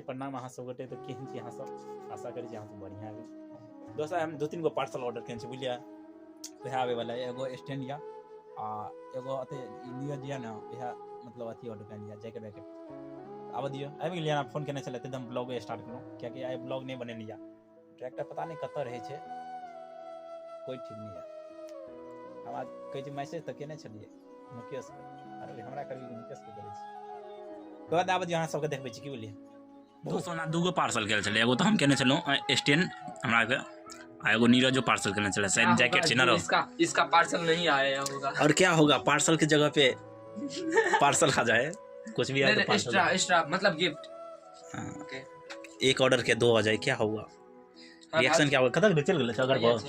नमस्ते प्रणाम अहाँ सब गोटे। तो केहन छी अहाँ सब? आशा करै छी अहाँ सब बढ़िया हेबै। दोस्त हम 2-3 गो पार्सल ऑर्डर केने छी बुझलियै, वएह आबै वाला एगो स्टैंड या आ एगो अथी नीरज या ने वएह मतलब अथी ऑर्डर केने या जैकेट वैकेट। आबऽ दियौ, आबि गेलियै। अहाँ फोन केने छलै तऽ हम ब्लॉग स्टार्ट केलहुँ, कियाकि आइ ब्लॉग नहि बनेने या। ट्रैक्टर पता नहि कतऽ रहै छै, कोइ ठीक नहि यऽ। हमरा कहै छै मैसेज तऽ केने छलियै मुकेशके, अरे हमरा करबी मुकेशके करै छी। कहत आबऽ दियौ अहाँ सबके देखबै छी की बुझलियै। दोस्त ओना 2 गो पार्सल गेल छलै, एगो तऽ हम केने छलहुँ स्टैंड हमरा के, आ एगो नीरजो पार्सल केने छलै, शायद जैकेट छै ना रो। इसका पार्सल नहीं आया होगा। और क्या होगा, पार्सल के जगह पे पार्सल खा जाए, कुछ भी आए तो पार्सल एक्स्ट्रा एक्स्ट्रा मतलब गिफ्ट। हाँ। एक ऑर्डर के 2 आ जाए क्या होगा, रिएक्शन क्या होगा? कतक चल गेल अगर बहुत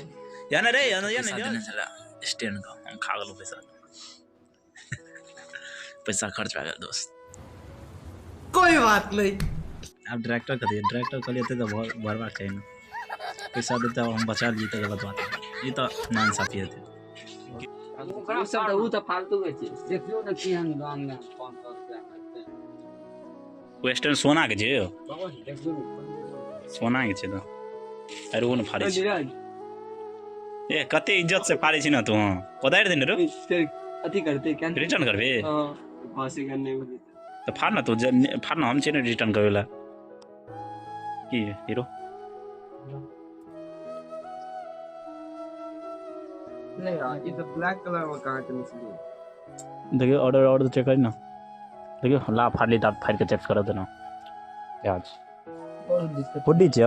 या ना रे या ना या ना स्टैंड का हम खा गेलहुँ पैसा, पैसा खर्च भए गेल दोस्त। कोई बात नहीं। आब डायरेक्टर कथी, डायरेक्टर कहलियै तऽ भरबाक चाही ने, पैसा देते हम बचा लिए तऽ गलत बात है, ई तऽ नाइंसाफी हेतै। ओ सब तऽ ओ तऽ फालतू के छै। देखियौ ने केहन दाम मे 500 रुपया मे। वेस्टर्न सोना के छै, सोना के छै तऽ अरे ओ ने फाड़ै छै। ए कते इज्जत से फाड़ै छी ने तू, कोदारि देने रो अथी करते क्या रिटर्न करबे? हां फांसी करने में तऽ फाड़ ना तू, फाड़ ना, हम छै ने रिटर्न करे ला। की हीरो नहीं यार, ये तो ब्लैक कलर में कहां के निकली? देखियो ऑर्डर ऑर्डर चेक करी ना, देखियो ला फाड़ली त फाड़ के चेक कर देना। प्याज बहुत दिक्कत हुड्डी छै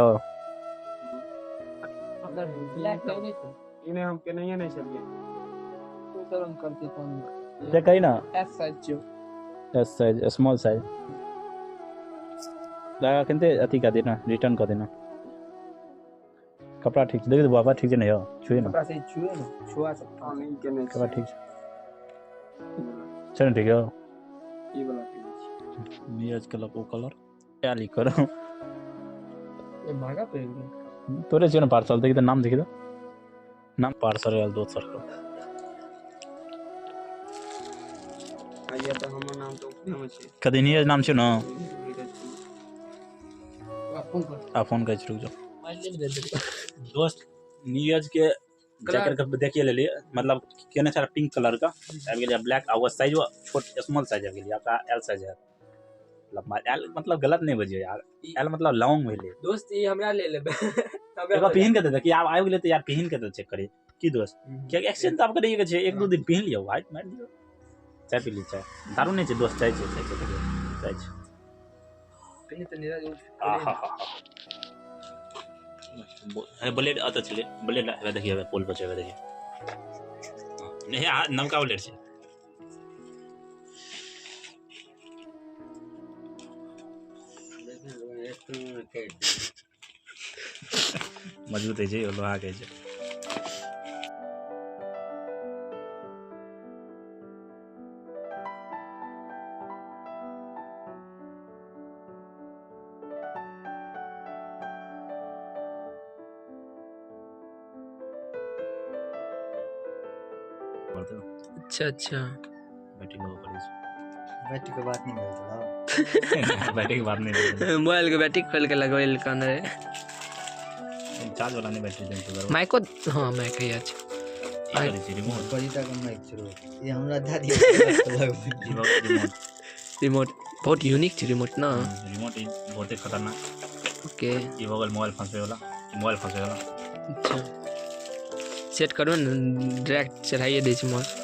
मतलब ब्लैक कलर नहीं था, इने हम के नहीं नहीं चलिए तो सर हम करते कौन चेक करी ना। एस साइज जो एस साइज स्मॉल साइज लगा के अथी कर देना, रिटर्न कर देना। कपड़ा ठीक छै, देख बाबा ठीक छै ने यो, छुए ना कपड़ा से छुए ना, छुआ सकता नहीं के नहीं कपड़ा ठीक छै चल ठीक है। ई वाला ठीक छै नीरज के लको कलर टैली करो। ये महंगा पड़ गेल तोरे छै ना पार्सल, देखि त नाम देखि त नाम पार्सल आयल दोस्त सर को। आइया त हमर नाम तो उपरे में छै, कदी नीरज नाम छै ना। फोन कर, आ फोन कर, रुक जाओ। दोस्त नीरज के जैकेट के देखिए लेलिए, मतलब केने छला पिंक कलर का आबि गेल ब्लैक, आ वो साइज वो छोट स्मॉल साइज आबि गेल, आपका एल साइज है। मतलब एल मतलब गलत नहीं बजियो यार, एल मतलब लॉन्ग भेलै दोस्त। ई हमरा ले लेबै, एगो पहिन के दे कि आब आबि गेलै तऽ यार पहिन के तऽ चेक करी की दोस्त, कियाकि एक्सचेंज तऽ आब करैए के छै, 1-2 दिन पहिन लियौ भाई, मारि दियौ। चाय पी ली, चाय दारू नहि छै दोस्त, चाय छै, चाय छै, चाय छै। पहिन तऽ नीरज आहा अरे ब्लेड अतऽ छलै, ब्लेड हेबे देखिए, हेबे पोल पर छै, हेबे देखिए, नहीं नवका ब्लेड छै। मजबूत होइ छै, लोहा के छै। अच्छा अच्छा बैटरी लो पड़ी छै, बैटरी के बात नहीं बोलता, बैटरी के बात नहीं बोलता, मोबाइल के बैटरी खोल के लगवेल कान रे, चार्ज वाला नहीं बैटरी देन माइको। हां माइक है, अच्छा ई करै छै रिमोट बड़ी टा के माइक छै ये हमरा दादी रिमोट रिमोट बहुत यूनिक छै रिमोट ना, रिमोट ई बहुते खतरनाक। ओके ई हो गेल मोबाइल फंसवे वाला, मोबाइल फंसवे वाला। अच्छा सेट करू ने, डायरेक्ट चढ़ाइए दै छै मोबाइल।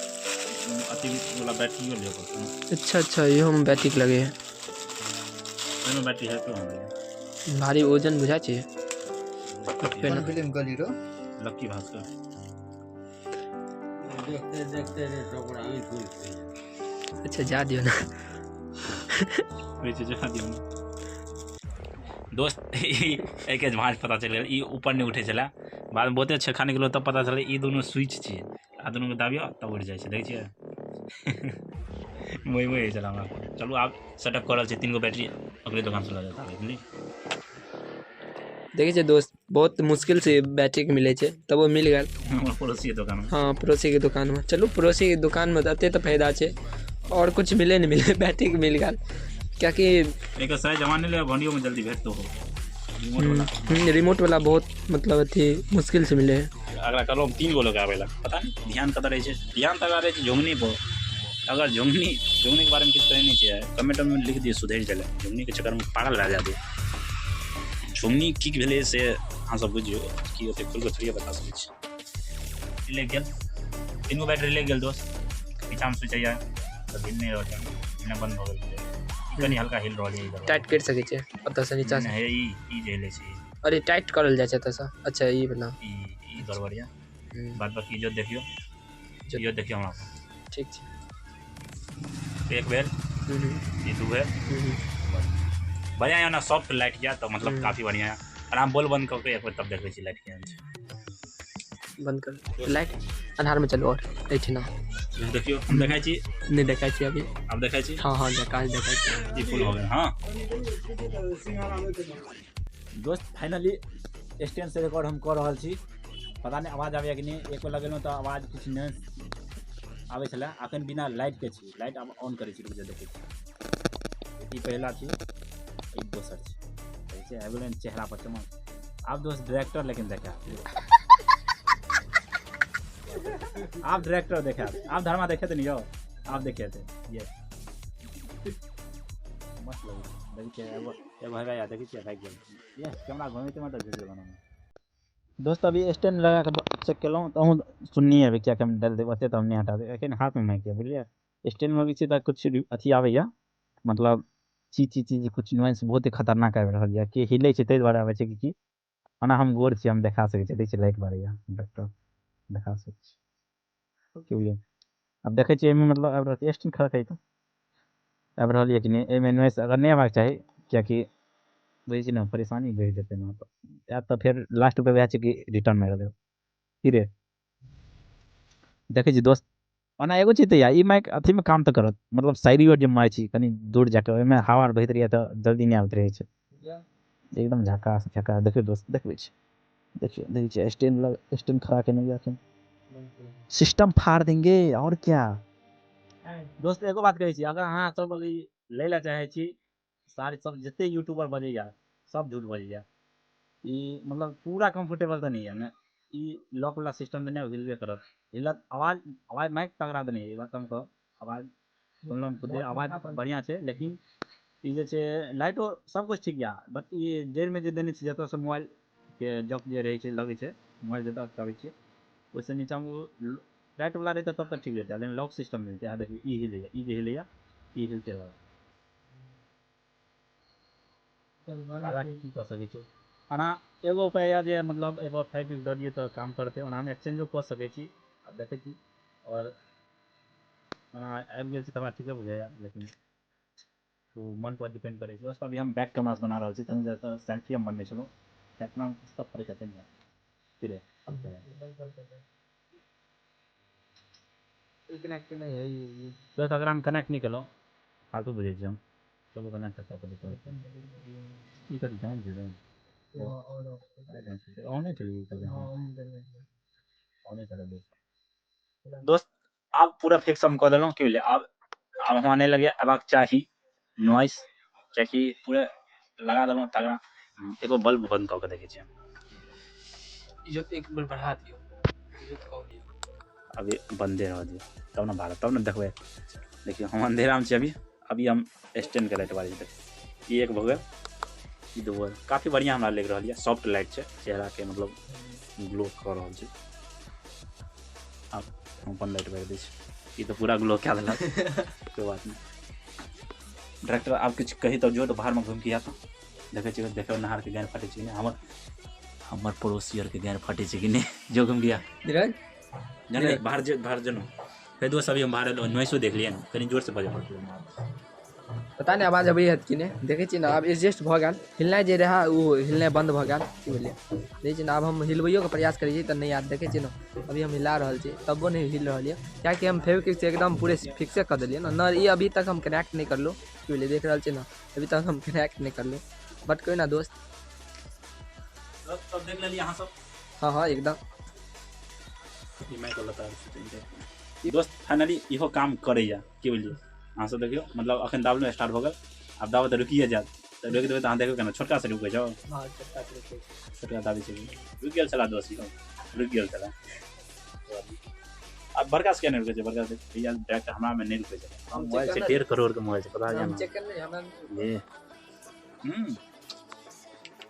अथी वाला बैटरी लियो पड़तै। अच्छा अच्छा इहो में बैटरी लगे है, एमे बैटरी है तो हम भारी वजन बुझा छै। कोन फिल्म गली रो लक्की भास्कर देखते देखते रे ओकरा आंखि खुल गेल। अच्छा जा दियो ना, वैसे जा दियो ना दोस्त। एक भाँज पता चल गेल, ई ऊपर नहीं उठे छला, बाद में बहुते छेखा निकलो तब पता चले ई दोनों स्विच छै, आ दोनों के दाबियो तब उठि जाइ छै, देखै छियै। मोइ मोइ होइ छला हमरा। चलू आब सेटअप कर रहल छै, 3 गो बैटरी अगले दोकान से लऽ जाता है। देखै छियै दोस्त बहुत मुश्किल से बैटरी के मिलै छै, तब वो मिल गेल हमर पड़ोसी के दुकान में। हाँ पड़ोसी के दुकान में। चलू पड़ोसी के दुकान में तऽ एते तऽ फायदा छै, और कुछ मिले नहीं मिले, बैटरी के मिल गेल। कियाकि एकर साइज जमाने ले भंडियो में जल्दी भेटतो हो। रिमोट वाला, रिमोट वाला बहुत मतलब अथी मुश्किल से मिले है। अगला कलो 3 गो लोग आवेला, पता नहीं ध्यान कत रहे छै, ध्यान तक रहे छै झुंगनी पर। अगर झुंगनी झुंगनी के बारे में किछु कहै नहीं छै, कमेंट में लिख दिए सुधरि जाए। झुंगनी के चक्कर में पागल भए जाए। झुंगनी की भेलै से अहाँ सब बुझियौ कि ओते खुलि कऽ थोड़िए बता सकै छी। ले गेल 3 गो बैटरी ले गेल दोस्त। पीछामे स्विच यऽ तऽ हिल नहि रहल छै, हिलना बंद भऽ गेल छै। ई कनि हल्का हिल रहल यऽ। टाइट करि सकै छै ओतऽसँ नीचाँ से। नहि, ई जे हिलै छै। अरे टाइट करल जाइ छै एतऽसँ। अच्छा ई वाला ई गड़बड़ यऽ। बाद बाकी इजोत देखियौ, इजोत देखियौ हमरा। ठीक छै। एक भेल, ई 2 भेल। बढ़िआँ यऽ ना, सॉफ्ट लाइट यऽ तऽ मतलब काफी बढ़िआँ यऽ। आराम बोल बंद कऽ के एक बेर तब देखबै छी लाइट केहन छै। बंद कर लाइट, अन्हार में चलू। और एहिठिना देखियौ, हम देखै छी। नहि देखै छी अभी। आब देखै छी। हाँ हाँ जकास देखै छी। ई फुल हो गेल। हाँ दोस्त, फाइनली स्टैंड से रिकॉर्ड हम कऽ रहल छी। पता नहि आवाज आबैया कि नहि। एक बेर लगेलहुँ तऽ आवाज किछु नहि आबै छलै। अखन बिना लाइटके छी, लाइट आब ऑन करै छी। रुकि जाउ, देखै छी। ई पहिला छी, ई दोसर छी। देखै छी आबि गेलै चेहरा पर चमक। आब दोस्त डायरेक्टर लेकिन देखायब, आब डायरेक्टर देखायब। आब धर्मा देखेतै ने यौ, आब देखेतै। ये मस्त लगै छै। देखै छियै एगो एगो हेबे, देखै छियै भागि गेल। ये कैमरा घुमेतै मतलब वीडियो बनाबै। दोस्त अभी स्टैंड लगा कऽ चेक केलहुँ तऽ अहूँ सुननी अभी किएक हम डालि देब ओतेक तऽ हम नहि हटा देब। एखन हाथमे माइक यऽ, बुझलियै। स्टैंडमे भी छै तऽ किछु अथी आबैए, मतलब ची ची ची किछु नॉइस बहुत ही खतरनाक आबि रहल यऽ कि हिलै छै ताहि दुआरे आबै छै कि की। ओना हम गोर छी, हम देखा सकै छी। देखै छियै लाइट बारैए, डॉक्टर देखा सकै छी की बुझलियै। आब देखै छियै एहिमे मतलब आबि रहल छै स्टैंड खड़ा करि कऽ आबि रहल यऽ कि नहि। एहिमे नॉइस अगर नहि अयबाक चाही, किएकि बुझै छी ने परेशानी बढ़ि जेतै ने। आयत तऽ फेर लास्ट उपाय वएह छै कि रिटर्न मारि देब की रे। देखै छी दोस्त, ओना एगो चीज तऽ यऽ, ई माइक अथीमे काम तऽ करत, मतलब साइडियो जे मारै छी कनि दूर जाकऽ ओहिमे हवा आर बहैत रहैए तऽ जल्दी नहि आबैत रहै छै। एकदम झकास झकास। देखियौ दोस्त, देखबै छी, देखियौ देखै छियै स्टैंड लग स्टैंड खड़ा केने यऽ एखन। सिस्टम फाड़ देंगे और क्या। दोस्त एगो बात कहै छी, अगर अहाँ सब ई लै लए चाहै छी, सारे सब जते यूट्यूबर बजैया सब झूठ बजैया। ई मतलब पूरा कम्फर्टेबल तऽ नहि यऽ ने। ई लॉक वाला सिस्टम तऽ नहि हिलबे करत, हिलत आवाज, आवाज माइक तगड़ा तऽ नहि यऽ, ई बात हम कहब। आवाज सुनलहुँ खुदे, आवाज बढ़िआँ छै। लेकिन ई जे छै लाइटो सब कुछ ठीक यऽ, बट ई जड़िमे जे देने छै जतऽसँ मोबाइलके जॉक जे रहै छै लगै छै, मोबाइल जतऽ अटकाबै छियै ओहिसँ नीचाँमे ओ लाइट वाला रहितै तब तऽ ठीक रहितै, लेकिन लॉक सिस्टम नहि छै। अहाँ देखियौ ई हिलैया, ई जे हिलैया ई हिलते रहत। की कऽ सकै छी। ओना एगो उपाय यऽ जे मतलब एगो 5 दऽ दियौ तऽ काम करतै। ओना हम एक्सचेंजो कऽ सकै छी, आब देखै छी। आओर ओना आबि गेल छी तऽ हमरा ठीके बुझाइए, लेकिन ओ मन पर डिपेंड करै छै। दोस्त अभी हम बैक कैमरा से बना रहल छी, तहन जतऽ सेल्फी हम बनबै छलहुँ कैमरा सब फर्क हेतै ने फिर। कनेक्ट नहि है ई। दोस्त अगर हम कनेक्ट नहि केलहुँ फालतू बुझै छी हम। चलू कनेक्ट कऽ कऽ ई कथी जानि छै ऑने चलि ऑने चलि। दोस्त आब पूरा फिक्स हम कऽ देलहुँ की बुझलियै। आब आब हमरा नहि लगैए अयबाक चाही नॉइस, किएकि पूरा लगा देलहुँ तगड़ा। एगो बल्ब बंद कऽ के देखै छियै। इजोत एक बेर बढ़ा दियौ, इजोत कऽ दियौ। अभी बंदे रह दियौ तब ने भारत, तब ने देखबै। देखियौ हम अंधेरामे छी अभी। अभी हम स्टैंडके लाइट बारै छी। ई एक भऽ गेल, ई 2 भेल। काफी बढ़िआँ हमरा लागि रहल यऽ। सॉफ्ट लाइट छै, चेहराके मतलब ग्लो कऽ रहल छै। आब हम अपन लाइट बारि दै छी। ई तऽ पूरा ग्लो कए देलक, कोइ बात नहि। डायरेक्टर आब किछु कही तऽ जो तऽ बाहरमे घुमिके आयत। देखै छियै, देखै नहारके गानि फाटै छै कि नहि, हमर हमर पड़ोसी आरके गानि फाटै छै कि नहि। जो घुमि आ धीरज जाने बाहर जे बाहर जनो। फेर दोस्त अभी हम बाहर एलहुँ, नॉइसो देख लियै, कनि जोरसँ बजऽ पड़तै। पता नहि आवाज अबै हत कि नहि। देखै छियै ने आब एडजस्ट भऽ गेल। हिलनाइ जे रहए ओ हिलनाइ बन्द भऽ गेल की बुझलियै। देखै छियै ने आब हम हिलबैयोके प्रयास करै छी तऽ नहि आयत। देखै छियै ने अभी हम हिला रहल छी तबो नहि हिल रहल यऽ, किएकि हम फेविक्विक से एकदम पूरे फिक्से कऽ देलियै ने। ई अभी तक हम कनेक्ट नहि करलहुँ की बुझलियै। देख रहल छियै ने अभी तक हम कनेक्ट नहि करलहुँ। बट कोइ ना दोस्त, सब देख लेलियै अहाँ सब। हाँ हाँ एकदम। दोस्त फाइनली इहो काम करैया की बुझलियै। अहाँ सब देखियौ मतलब अखन दाबलहुँ स्टार्ट भऽ गेल। आब दाबऽ तऽ रुकिए जायत, तऽ रोकि देबै तऽ अहाँ देखबै केना। छोटका से रुकै छौ? हँ, छोटका से रुकै छै। छोटका दाबै छै, रुकि गेल छला दोस्त यौ, रुकि गेल छला। आब बड़का से किया नहि रुकै छै? बड़का से भैया डायरेक्ट हमरा मे नहि रुकै छै। हम मोबाइल check छै करने 1.5 करोड़ के मोबाइल छै, पता हम है? चेक करने हमरा ये हम्म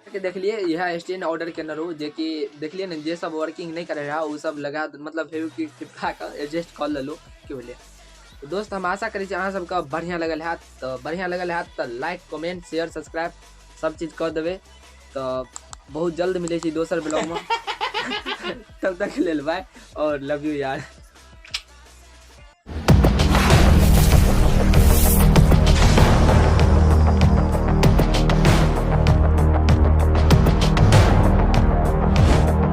के देखलिए इएह स्टैंड ऑर्डर केने रहू, जेकि देखलिए ने जे सब वर्किंग नहि करे रहा ओ सब लगा, मतलब फेविक्विक चिपका कऽ एडजस्ट कऽ लेलहुँ। की बुझलिए तऽ दोस्त, हम आशा करै छी अहाँ सबके बढ़िआँ लगल हैत। तऽ बढ़िआँ लगल हैत तऽ लाइक, कमेंट, शेयर, सब्सक्राइब सब चीज कऽ देबै। तऽ बहुत जल्द मिलै छी दोसर ब्लॉगमे, तब तक लेल बाय और लव you यार।